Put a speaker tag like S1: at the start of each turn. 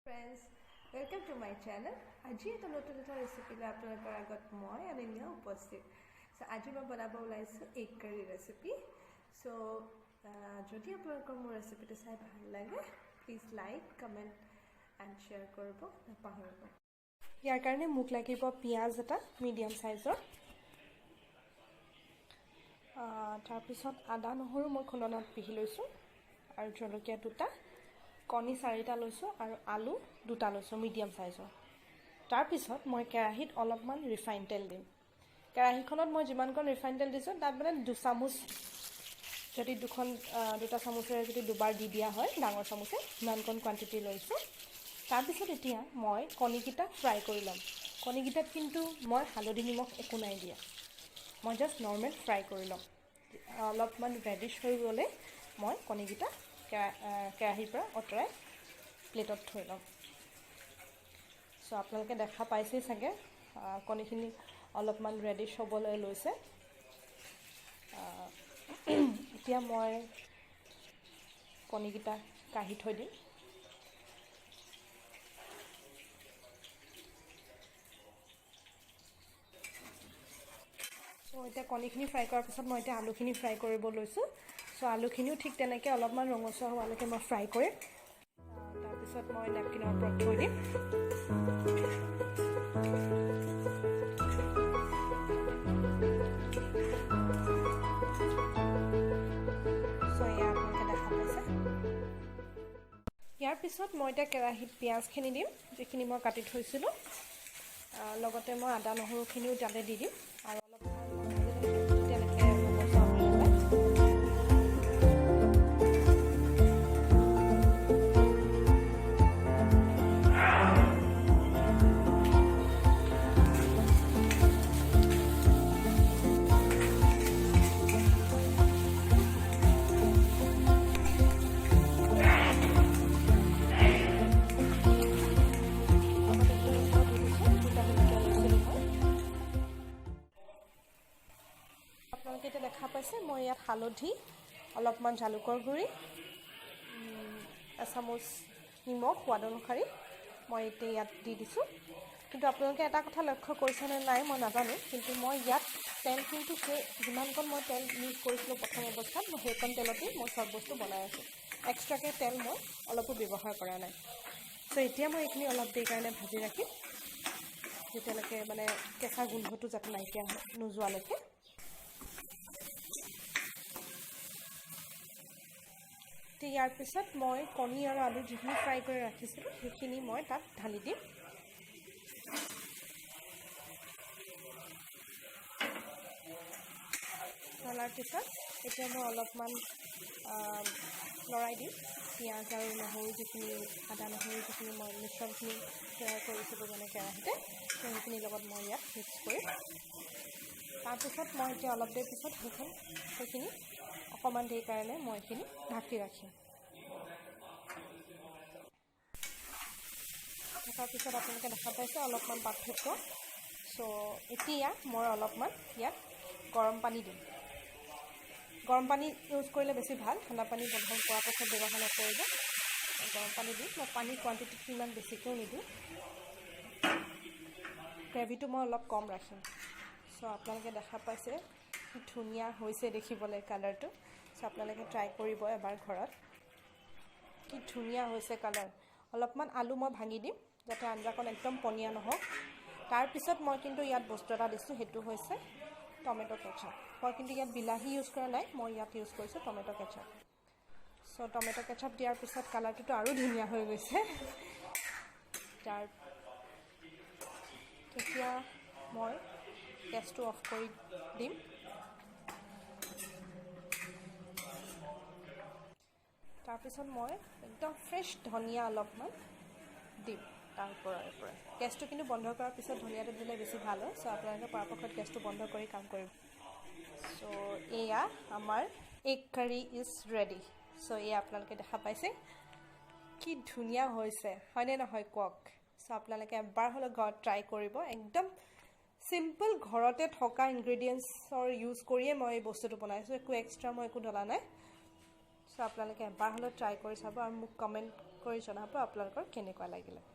S1: Friends, welcome to my channel. আজি এটা নতুন এটা ৰেচিপি লৈ আপোনালোকৰ আগত মই অনন্যা উপস্থিত। চ' আজি মই বনাব ওলাইছোঁ এগ কাৰী ৰেচিপি। চ' যদি আপোনালোকৰ মোৰ ৰেচিপিটো চাই ভাল লাগে, please like, comment and share কৰিব নাপাহৰিব। ইয়াৰ কাৰণে মোক লাগিব পিঁয়াজ এটা মিডিয়াম চাইজৰ, তাৰপিছত আদা নহৰু মই খুন্দনাত পিহি লৈছোঁ, আৰু জলকীয়া দুটা, কণী চাৰিটা লৈছোঁ আৰু আলু দুটা লৈছোঁ মিডিয়াম চাইজৰ। তাৰপিছত মই কেৰাহীত অলপমান ৰিফাইন তেল দিম। কেৰাহীখনত মই যিমানকণ ৰিফাইন তেল দিছোঁ তাত মানে দুচামুচ, যদি দুটা চামুচেৰে যদি দুবাৰ দি দিয়া হয় ডাঙৰ চামুচে, সিমানকণ কোৱাণ্টিটি লৈছোঁ। তাৰপিছত এতিয়া মই কণীকেইটা ফ্ৰাই কৰি ল'ম। কণীকেইটাত কিন্তু মই হালধি নিমখ একো নাই দিয়া, মই জাষ্ট নৰ্মেল ফ্ৰাই কৰি ল'ম। অলপমান ৰেডিছ হৈ গ'লে মই কণীকেইটা কেৰাহীৰ পৰা আঁতৰাই প্লেটত থৈ ল'ম। চ' আপোনালোকে দেখা পাইছেই চাগে, কণীখিনি অলপমান ৰেডিছ হ'বলৈ লৈছে। এতিয়া মই কণীকেইটা কাঢ়ি থৈ দিম। চ' এতিয়া কণীখিনি ফ্ৰাই কৰাৰ পিছত মই এতিয়া আলুখিনি ফ্ৰাই কৰিব লৈছোঁ। চ' আলুখিনিও ঠিক তেনেকৈ অলপমান ৰঙচুৱা হোৱালৈকে মই ফ্ৰাই কৰিম। তাৰপিছত মই নেপকিনৰ ওপৰত থৈ দিম। চ' এয়া আপোনালোকে দেখা পাইছে। ইয়াৰ পিছত মই এতিয়া কেৰাহীত পিঁয়াজখিনি দিম, যিখিনি মই কাটি থৈছিলোঁ। লগতে মই আদা নহৰুখিনিও তাতে দি দিম আৰু অলপমান তেনেকৈ ৰঙচুৱা হৈ নাযায়। লগতে জলকীয়াও দি দিছোঁ, দুটা জলকীয়া লৈছিলোঁ মই। আপোনালোকে এতিয়া দেখা পাইছে মই ইয়াত হালধি, অলপমান জালুকৰ গুড়ি, এচামুচ নিমখ সোৱাদ অনুসৰি মই এতিয়া ইয়াত দি দিছোঁ। কিন্তু আপোনালোকে এটা কথা লক্ষ্য কৰিছেনে নাই মই নাজানো, কিন্তু মই ইয়াত তেল কিন্তু সেই যিমানকণ মই তেল ইউজ কৰিছিলোঁ প্ৰথম অৱস্থাত, মই সেইকণ তেলতেই মই চব বস্তু বনাই আছোঁ। এক্সট্ৰাকৈ তেল মই অলপো ব্যৱহাৰ কৰা নাই। চ' এতিয়া মই এইখিনি অলপ দেৰি কাৰণে ভাজি ৰাখিম, যেতিয়ালৈকে মানে কেঁচা গোন্ধটো যাতে নাইকিয়া নোযোৱালৈকে। এতিয়া ইয়াৰ পিছত মই কণী আৰু আলু যিখিনি ফ্ৰাই কৰি ৰাখিছিলোঁ সেইখিনি মই তাত ঢালি দিম। ঢলাৰ পিছত এতিয়া মই অলপমান লৰাই দিম। পিঁয়াজ আৰু নহৰু যিখিনি, আদা নহৰু যিখিনি মই মিশ্ৰণখিনি তৈয়াৰ কৰিছিলোঁ মানে কেৰাহীতে, সেইখিনিৰ লগত মই ইয়াত মিক্স কৰিম। তাৰপিছত মই এতিয়া অলপ দেৰি পিছত সেইখিনি অকণমান দেৰি কাৰণে মই এইখিনি ঢাকি ৰাখিম। ঢকাৰ পিছত আপোনালোকে দেখা পাইছে অলপমান পাৰ্থক্য। চ' এতিয়া মই অলপমান ইয়াত গৰম পানী দিম। গৰম পানী ইউজ কৰিলে বেছি ভাল, ঠাণ্ডা পানী বন্ধ কৰাৰ পাছত ব্যৱহাৰ নকৰিব। গৰম পানী দিম। মই পানীৰ কোৱাণ্টিটিটো ইমান বেছিকৈও নিদিওঁ, গ্ৰেভিটো মই অলপ কম ৰাখিম। চ' আপোনালোকে দেখা পাইছে কি ধুনীয়া হৈছে দেখিবলৈ কালাৰটো। চ' আপোনালোকে ট্ৰাই কৰিব এবাৰ ঘৰত, কি ধুনীয়া হৈছে কালাৰ। অলপমান আলু মই ভাঙি দিম যাতে আঞ্জাকণ একদম পনীয়া নহওক। তাৰপিছত মই কিন্তু ইয়াত বস্তু এটা দিছোঁ, সেইটো হৈছে টমেট' কেচাপ। মই কিন্তু ইয়াত বিলাহী ইউজ কৰা নাই, মই ইয়াত ইউজ কৰিছোঁ টমেট' কেচাপ। চ' টমেট' কেচাপ দিয়াৰ পিছত কালাৰটোতো আৰু ধুনীয়া হৈ গৈছে। তাৰ তেতিয়া মই গেছটো অফ কৰি দিম। তাৰপিছত মই একদম ফ্ৰেছ ধনিয়া অলপমান দিম তাৰ ওপৰে ওপৰে। গেছটো কিন্তু বন্ধ কৰাৰ পিছত ধনিয়াটো দিলে বেছি ভাল হয়। চ' আপোনালোকে পৰাপক্ষত গেছটো বন্ধ কৰি কাম কৰিব। চ' এয়া আমাৰ egg curry is ready. So এয়া আপোনালোকে দেখা পাইছে কি ধুনীয়া হৈছে, হয়নে নহয় কওক? চ' আপোনালোকে এবাৰ হ'লেও ঘৰত ট্ৰাই কৰিব। একদম চিম্পল ঘৰতে থকা ইনগ্ৰেডিয়েণ্টছৰ ইউজ কৰিয়ে মই এই বস্তুটো বনাইছোঁ, একো এক্সট্ৰা মই একো ডলা নাই। চ' আপোনালোকে এবাৰ হ'লেও ট্ৰাই কৰি চাব আৰু মোক কমেণ্ট কৰি জনাব আপোনালোকৰ কেনেকুৱা লাগিলে।